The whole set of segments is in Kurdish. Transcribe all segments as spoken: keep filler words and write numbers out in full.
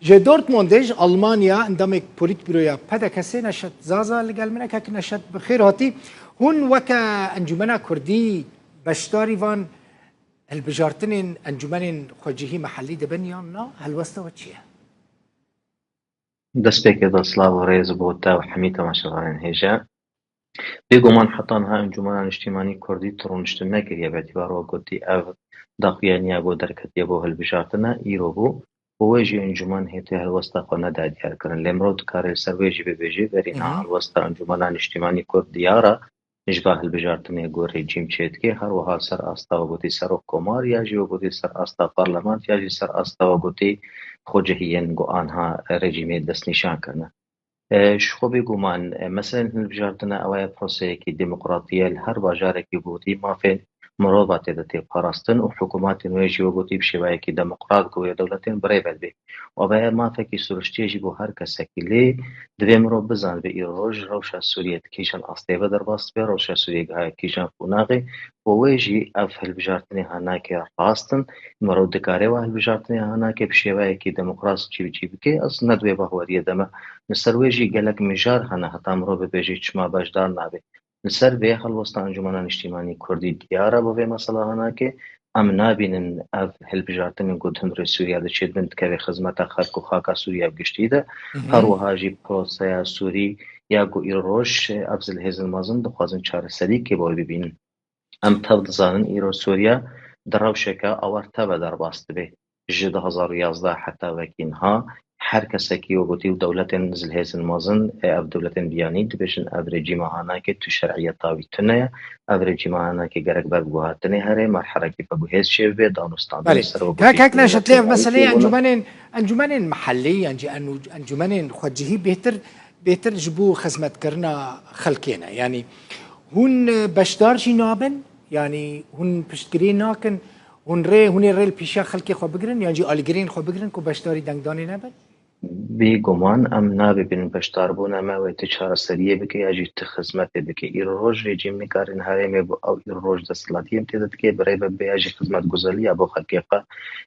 Ji Dortmundê, ji Almanya, endamê Polîtbîroya P D Ksê Neşet Zaza li gel min e. Kek Neşet, bi xêr hatî. Hûn weke Encûmena Kurdî beşdarî van hilbijartinên encûmenên xwecihî mehellî dibin yan na? Helwesta we çi ye? Destpêkê de silav û rêz bo te û hemî temaşevanên hêja. Bêguman heta niha Encûmena Niştîmanî Kurdî tu rûniştin nekiriye, be tîbar we gotî ev daxuyaniya ku derketiye bo hilbijartine îro bû û wê jî encûmen hêtê helwesta xwe neda diyarkirin. Lê mirov dikare li ser wê jî bibêje, berî niha helwesta Encûmena Niştîmanî Kurd diyar e ji va hilbijartinê ku rejîm çêdike, her wiha ser asta we gotî serok komar ya jî we gotî ser asta parlament ya jî ser asta we gotî xwecihiyên ku anha rejîmê destnîşan kirine. E, ji xwe bêguman, e, meselên hilbijartine ew ye proseyekî demokratî ye, li her bajarekî gotî mafên mirova tê de tê parastin û hikûmetên wê jî we gotî bi şêweyekî demokrat ku wê dewletên birêve dibe. Û ev ye mafekî siruştî ye jî bo her kesekî. Lê divê mirov bizanibe îro roj rewşa Sûriyê di kîjan astê ve derbas dibe, rewşa Sûriyê gihaye kîjan qonaxê û wê jî ev hilbijartinê hanake rast in. Mirov dikare wa hilbijartinê hanake bi şêweyekî demokrat cîbicî bike. Ez ne di wê baweriyê de me. Li ser wê jî gelek mijar hene heta mirov bibêje çima beşdar nabe. Li ser vê helwesta Encûmena Niştîmanî Kurdî diyar e bo vê mesela hanake. Em nabînin ev hilbijartinên ku di hundirê Sûriya de çêdibin dikeve xizmeta xelk û xaka Sûriya bi giştî de. Her wiha jî proseya Sûrî ya ku îro roj ev zilhêzin mezin dixwazin çareserî kê bo wê bibînin. Em tev dizanin îro Sûriya di rewşeke awarte ve derbas dibe. Ji du hezar û yazdeh heta wekî niha her kesekî we gotî û dewletên zilhêzin mezin, e, ev dewletên biyanî dibêjin ev rejîma hanake tu şer'iyeta wî tune ye, ev rejîma hanake gerek ber bi guhartinê here, merhelekî veguhêz çêbibe, danûstandin Belê. ser we Kak, gotî kak Neşet, lê ev dewletên meseleyê aîtî bûne. encûmenên, encûmenên mehellî, yan jî enû-, encûmenên xwecihî bêhtir, bêhtir ji bo xizmetkirina xelkê ne. Yanî hûn, e, beşdar jî nabin, yanî hûn piştgirî nakin, hûn rê, hûn ê rê li pêşiya xelkê xwe bigirin, yan jî alîgirên xwe bigirin ku beşdarî dengdanê nebin? Bêguman em nabibin beşdarbûna me wê ti çareseriyê bike ya jî ti xizmetê bike. Îro roj rejîm nikarin herêmê ku ew îro roj desthilatiyê tê de dike, birêve bibe ya jî xizmetguzariya bo xelkê xwe,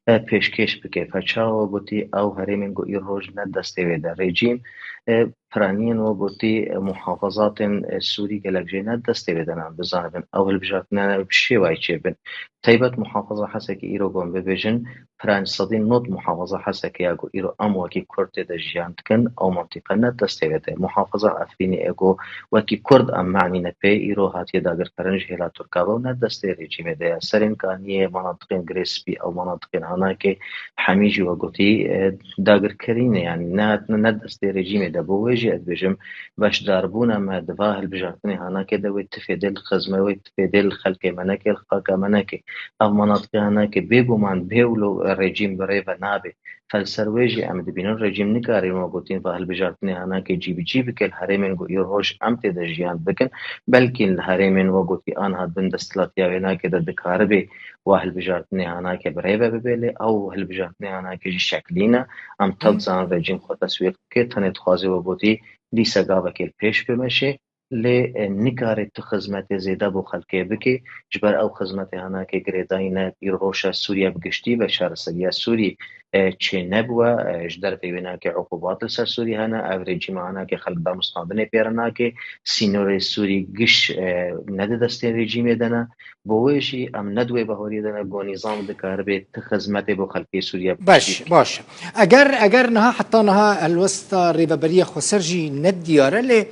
e, pêşkêş bike. Fe çawa gotî ew herêmên ku îro roj ne destê wê de rejîm, e, piraniyên we gotî, e, muhafazatên, e, Sûrî gelek jê ne destê wê de ne, bizanibin. Ew hilbijartine bi şêwayî çêbin. Taybet muhafaza Hesekê îro gon bibêjin, piranc sedî nod muhafaza Hesekê ya ku îro em wekî Kurd tê de jiyan dikin, ew mantîqe ne destê wê de. Muhafaza Efrînê ê ku wekî Kurd em manîne pê, îro hatiye dagirkirin ji hêla Tirka ve û ne destê rejîmê de ye. Serên Kaniyê, manatiqên Girê Spî, ew manatiqên hanakê hemî jî we gotî, e, dagirkirî ne, yanî nehatine ne destê rejîmê de. Bo wê jî ez dibêjim, beşdarbûna me di va hilbijartinê hanakê de wê ti fêdê li xizme, wê ti fêdê li xelkê me neke, li xaka me neke. Ev manatiqê hanakê bêguman bê wilo rejîm bi rê ve nabe. Fel ser wê jî em dibînin rejîm nikare wê gotîn va hilbijartinê hanakê cî bi cî bike li herêmên ku îro roj em tê de jiyan bikin. Belkî li herêmên we gotî anha bin desthilatiya wê nake de dikaribe wa hilbijartinê hanake bi rê ve bibe, lê ew hilbijartinê hanake jî şeklî ne. Em tev dizanin rejîm xwe teswîq dike, tenê dixwaze we gotî dîse gavekê li pêş bimeşe. Lê, e, nikare tu xizmetê zêde bo xelkê bike, ji ber ew xizmetê hanake girêdayî ne îro rewşa Sûriye bi giştî ve çareseriya Sûrî, e, çê nebûwe, e, ji derveyî wê nake uqubat li ser Sûrî hene, ev rejîma hanake xelk danûstandinê pê re nake, sînorê Sûrî giş, e, ne di destê rejîmê de ne. Bo wê jî em ne di wê baweriyê de ne ku nîzam dikaribe ti xizmetê bo xelkê Sûriye bi giştî Baş, bike. baş. Eger, eger niha, heta niha helwesta rêveberiya xweser jî ne diyar e, lê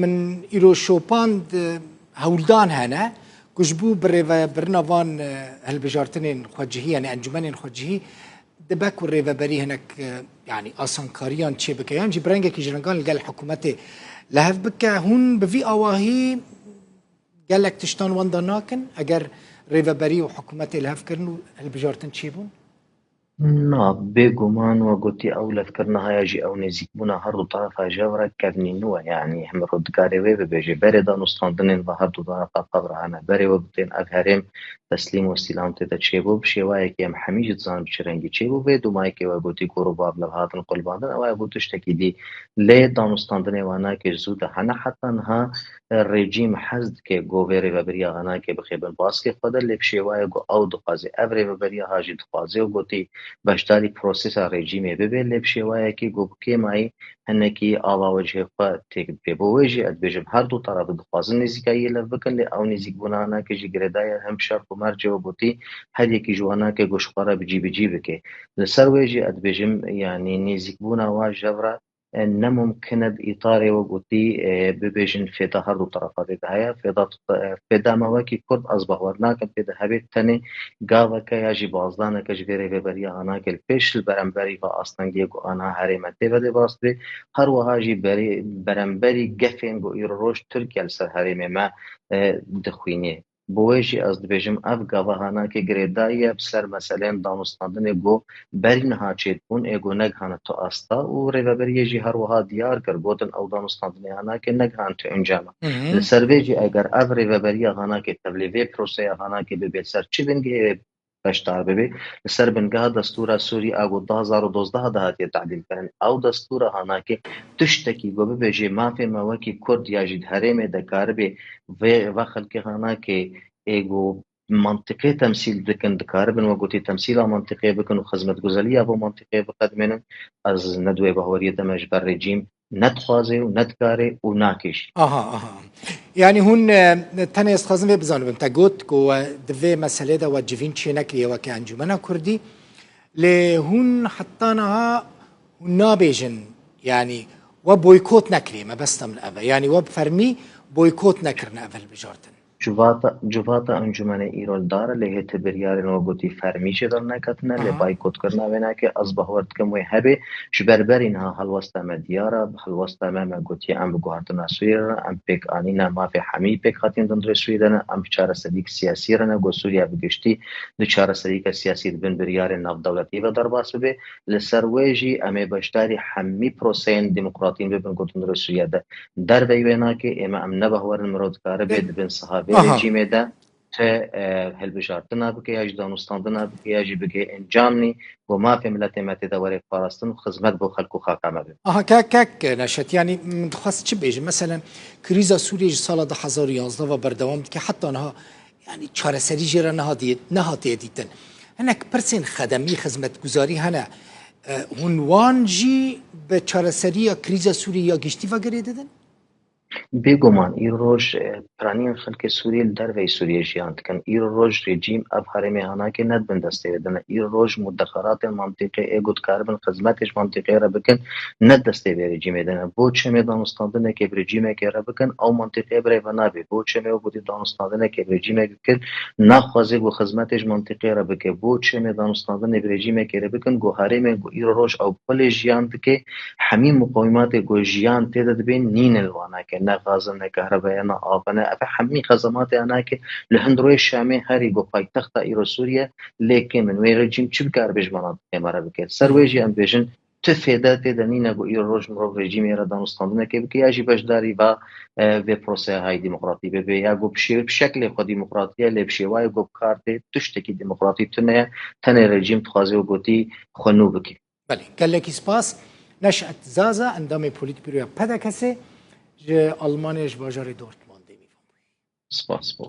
min îro şopand, e, hewldan hene ku ji bo birêvebirina van, e, hilbijartinên xwecihî, yanî encûmenên xwecihî, dibe ku rêveberî hinek, e, yanî asankariyan çê bike, yan jî bi rengekî ji rengan li gel hikûmetê li hev bike. Hûn bi vî awahî gelek tiştan wenda nakin, eger rêveberî û hikûmetê li hev kirin û hilbijartin çêbûn? Na, bêguman we gotî ew levkirina haya jî ew nêzîkbûna her du terefa ji hev re kevnî nû ye. Yanî him mirov dikare wê bibêje. Berê danûstandinên ve her du terefa tev re hene. Berê we gotên ev herêm teslîm û îstîlam tê de çêbû. Bi şêwayekê em hemî jî dizanin bi çi rengî çêbû. Vê dûmayekê we gotî ku rûbav li hev hatin qulbandin, ew ê bû tiştekî dî. Lê danûstandinê wana ke zû de hene heta niha rejîm hez dike ku vê rêveberiya hanakê bixe bin baskê xwe de, lê bi şêwayek ku ew dixwaze, ev rêveberiya ha jî dixwaze û gotî beşdarî prosesa rejîmê bibe, lê bi şêwayekî ku bi kêmayî hinekî ava wecihê xwe têk bibe. Bo wê jî ez dibêjim her du teref dixwazin nêzîkayiyê lev bikin, lê ew nêzîkbûna hanakê jî girêdayî ye hem şert û mercê û gotî her yekî ji wan nake ku ji xwe re bi cî bi cî bike. Li ser wê jî ez dibêjim, yanî nêzîkbûna wan ji hev re, e, ne mumkin e di îtarê we gotî, e, bibêjin fêda her du terefan tê de heye. Fêda, e, fêda me wekî Kurd ez bawer nakim tê de hebe, tenê gaveke ya jî bazdaneke ji vê rêveberiya hanakê li pêş li beremberî ve astengiyê ku ana herême tê ve dê bas bê. Her wiha jî berê, beremberî gefên ku îro roj Tirkiye li ser herêmê me, e, dixwînê. Bo wê jî ez dibêjim, ev gava hanakê girêdayî ye bi ser meseleyên danûstandinê ku berî niha çêdibûn, ê ku negihane tu asta û rêveberiyê jî her wiha diyar kir, gotin ew danûstandinê hanakê negihane tu encama. Li ser vê jî eger ev rêveberiya hanakê tevlî vê proseya hanakê bibe ser çi bingehê beşdar bibe, li ser bingeha destûra Sûrî a ku du hazar û dozdeh de hatiye tedîl kirin. Ew destûra hanakê tiştekî ku bibêjê mafê me wekî Kurd ya jî di herêmê de karibe vê ve xelkê hanakê ê ku mantiqê temsîl dikin, dikaribin we gotî temsîla mantiqê bikin û xizmetguzeliya bo mantiqê biqedimênin. Ez ne di wê baweriyê de me ji ber rejîm ne dixwaze û ne dikare û nake jî. Aha, aha. Yanî hûn, e, tenê ez dixwazim vê bizanibim. Te got ku we di vê meselê de we civîn çênekiriye weke Encûmena Kurdî. Lê hûn heta niha hûn nabêjin, yanî we boykot nekiriye, mebesta min ev e. Yanî we bi fermî boykot nekirine ev hilbijartin. Civata, civata encûmenê îro li dar e, lê hê ti biryarên we gotî fermî jê derneketine, lê Aha. baykotkirina wê nake, ez bawer dikim wê hebe. Ji ber berî niha helwesta me diyar e, helwesta me, me gotiye em bi guhertina Sûriyê re ne, em pêk anîne, mafê hemî pêk hatîn di hundirê Sûriyê de ne, em bi çareseriyek siyasî re ne, ku Sûriye bi giştî di çareseriyeke siyasî di bin biryarên navdewletî ve derbas bibe. Li ser wê jî em ê beşdarî hemî proseyên demokratî bibin ku di hundirê Sûriye de derveyî wê nake, ême em ne behwerin mirov dikare bê Be- di bin siha vê Aha. rejîmê de ti, e, hilbijartina bike ya jî danûstandina bike ya jî bige encamnî ku mafê miletê me tê de were parastin û xizmet bo xelk û xaka me be. Aha, kek, kek Neşet, yanî min dixwest çi bêjim? Meselen, krîza Sûriyê ji sala du hazar û yazdeh ve berdewam dike, heta niha, yanî çareserî jê re nehatiye, nehatiye dîtin. Hinek pirsên xedemî, xizmetguzarî hene. E, hûn wan jî bi çareseriya krîza Sûriyê ya giştî ve girê didin? Bêguman, îro roj, e, piraniyên xelkê Sûriyê li derveyî Sûriyê jiyan dikin. Îro roj rejîm ev herêmê hanakê ne di bin destê wê de ne. Îro roj mudexeratên mantîqê ê ku dikaribin xizmetê ji mantîqê re bikin, ne di destê vê rejîmê de ne. Bo çemê danûstandinekê bi rejîmekê re bikin, ew mantîqê birêve nabe. Bo çemê wekî danûstandinekê bi rejîmekê kir, naxwaze ku xizmetê ji mantîqê re bike. Bo çemê danûstandinê bi rejîmekê re bikin, ku herêmên ku îro roj ew bi xwe lê jiyan dike, hemî muqewimatê ku jiyan tê de dibe nîne li wan nake, ne gaz e, ne kehrebaye, ne av e, ne ev hemî xezematê nake li hundirê Şamê herî ku paytexta îro Sûriye lê kêm in. Wê rejîm çi bikaribe ji mantîqê me re bike? Ser wê jî em bêjin tu fêde tê de nîne ku îro roj mirov rejîmê re danûstandinekê bike ya jî beşdarî va, e, vê proseya hay demokratî bibe ya ku bi şê-, bi şeklê xwe demokratî ye lê bi şêwayê ku bi kar tê tiştekî demokratî tune ye, tenê rejîm dixwaze û gotî xwe nû bike. Belê, gelekî spas. Neşet Zaza, endamê Polîtbîroya P D K S'ê ji Almanyayê, ji bajarê Dortmundê mîvan bûye. Spas bû.